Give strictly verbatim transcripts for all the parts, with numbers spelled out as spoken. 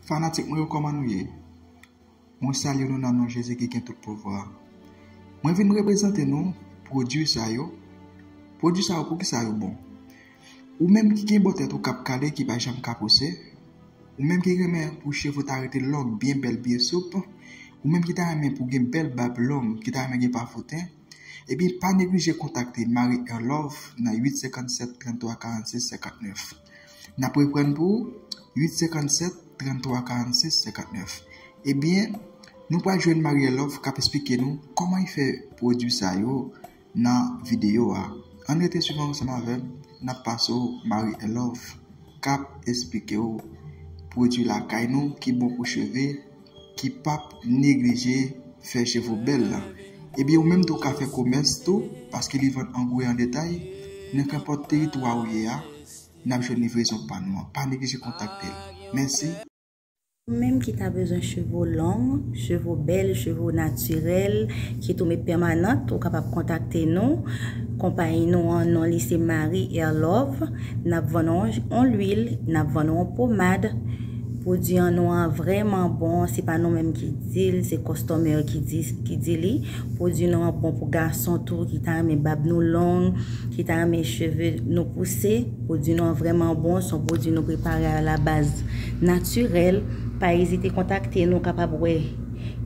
Fanatik mwen yo, kòman nou ye? Mwen salye nou nan non Jezi ki gen tout pouvwa. Mwen vin reprezante nou pwodui sa yo. Pwodui sa yo, poukisa yo bon? Ou menm ki gen bò tèt ou k ap kale, ki pa janm ka pouse, ou menm ki renmen pou cheve w ta rete long, byen bèl, byen soup, ou menm ki ta renmen pou gen bèl bab long, ki ta renmen gen pa fouten, ebyen pa neglije kontakte Marie Air Love nan uit senkannsèt trannntwa karannsis senkantnèf. N ap reprann pou ou, uit senkannsèt trannntwa karannsis senkantnèf. Ebyen, nou pral jwenn Marie Air Love k ap esplike nou kòman l fè pwodui sa yo nan videyo a. Ann rete swiv ansanm avè m, n ap pase w Marie Air Love k ap esplike w pwodui lakay nou ki bon pou cheve, ki p ap neglije fè cheve w bèl la. Ebyen, ou menm tou ka fè komès tou, paske li vann an gwo e an detay. Nan kenpòt teritwa ou ye a, n ap jwenn livrezon pa nou an. Pa neglije kontakte l. Mèsi. Ou menm ki ta bezwen cheve w long, cheve w bèl, cheve w natirèl, ki tou met pèmanant, ou kapab kontakte nou. Konpayi nou an, non li se Marie Air Love. N ap vann on, on lwil, n ap vann on pomad. Pwodui an nou an vrèman bon, se pa nou menm ki di l, se kòstòmè ki di, ki di li. Pwodui nou an bon pou gason tou, ki ta renmen bab nou long, ki ta renmen cheve nou pouse. Pwodui nou an vrèman bon, se yon pwodui nou prepare a la baz natirèl. Pa ezite kontakte nou, kapab wè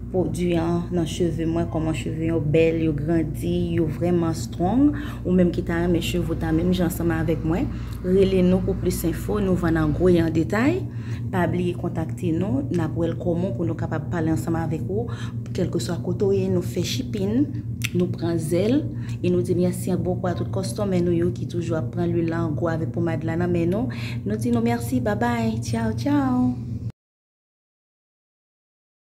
pwodui an nan cheve mwen, kòman cheve yo bèl, yo grandi, yo vrèman strong. Ou menm ki ta renmen cheve w ta menm jan ansanm avèk mwen, rele nou pou plis enfo, nou vann an gwo e an detay. Pa bliye kontakte nou, n ap welcome ou pou nou kapab pale ansanm avèk ou. Kèlkeswa kote w ye, nou fè shipping, nou pran zèl, e nou di mèsi bokou a tout kòstòmè nou yo ki toujou ap pran lwil la an gwo avèk pomad la nan men nou. Nou di nou mèsi, babay, tchaw, tchaw.